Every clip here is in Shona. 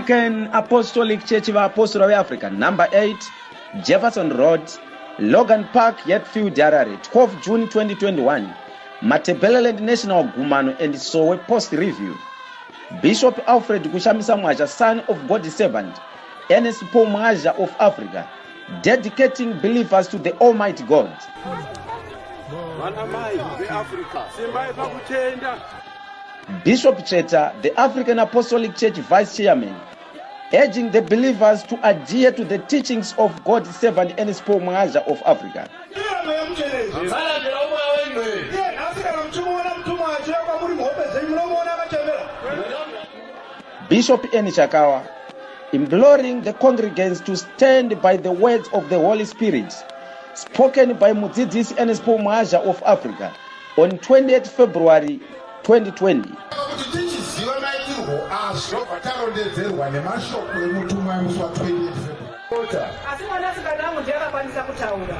African Apostolic Church Vaapostora veAfrica, number 8, Jefferson Road, Logan Park, Hatfield, Harare, 12 June 2021. Matabeleland National Gumano and Sowe Post Review. Bishop Alfred Kushamisa Mwazha, son of God's servant, Ernest Paul Mwazha of Africa, dedicating believers to the Almighty God. Vanamai veAfrica, simbai pakutenda. Bishop Cheta, the African Apostolic Church Vice Chairman, urging the believers to adhere to the teachings of God's servant Ernest Paul Mwazha of Africa. Salandela umoya wengcwele. Iye nhasi kana muchimuona mutumwa achiuya kwamuri muhope dzenyu, munomuona akachembera. Bishop Eni Chakawa, imploring the congregants to stand by the words of the Holy Spirit spoken by Mudzidzisi Ernest Paul Mwazha of Africa on 28 February 2020. Kuti tichiziva maitirwo azvo, tobva tarondedzerwa nemashoko emutumwa emusi wa28 February. Asi mwanasikana wangu ndiye akakwanisa kutaura.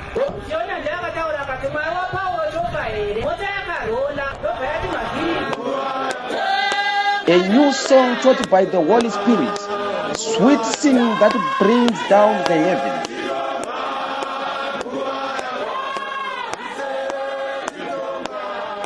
Fiona ndiye akataura akati, "Mwari waPauro choka here?" Mota yakarola, ndobva yati mavhiri. A new song taught by the Holy Spirit, sweet singing that brings down the heavens.